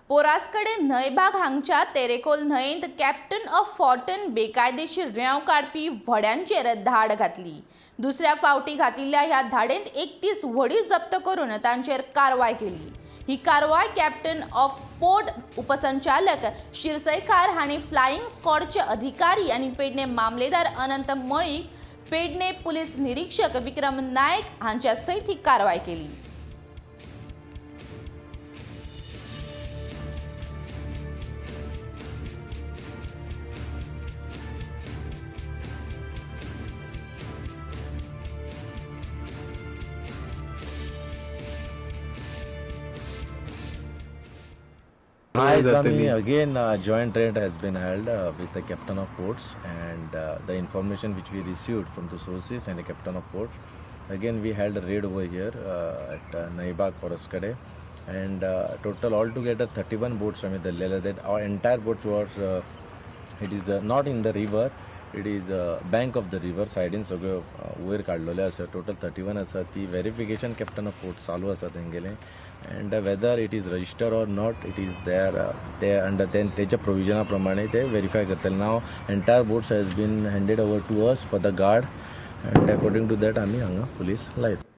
पोरासकडे न्हंयबाग हांगच्या तेरेखोल न्हंयेंत captain of फॉर्टन बेकायदेशीर रेंव काडपी व्हड्यांचेर धाड घातली. दुसऱ्या फावटी घातिल्ल्या ह्या धाडेंत 31 व्हडीं जप्त करून तांचेर कारवाय केली. ही कारवाय कॅप्टन ऑफ पोर्ट उपसंचालक शिरसयकार हांणी फ्लायिंग स्क्वॉडचे अधिकारी आनी पेडणे मामलेदार अनंत मळीक, पेडणे पुलीस निरीक्षक विक्रम नायक हांच्या सयत ही कारवाय केली. आयज आमी जातली. Again joint raid has been held with the captain of ports and the information which we received from the sources and the captain of ports. Again we held a raid over here at Naibag Poraskade and total all together 31 boats आमी धरलेले. That our entire boats was it is not in the river, it is bank of the river सायडीन सगळ्यो वयर काडलेल्यो आसा. Total 31 आसा. ती verification captain of port चालू आसा तेंगेलें and whether it is register or not, it is there ते under ते तेच्या प्रोविजना प्रमाणे ते वेरीफाय करतले. Now entire boats has been handed over to us for the guard and according to that आमी हांगा पुलीस लायता.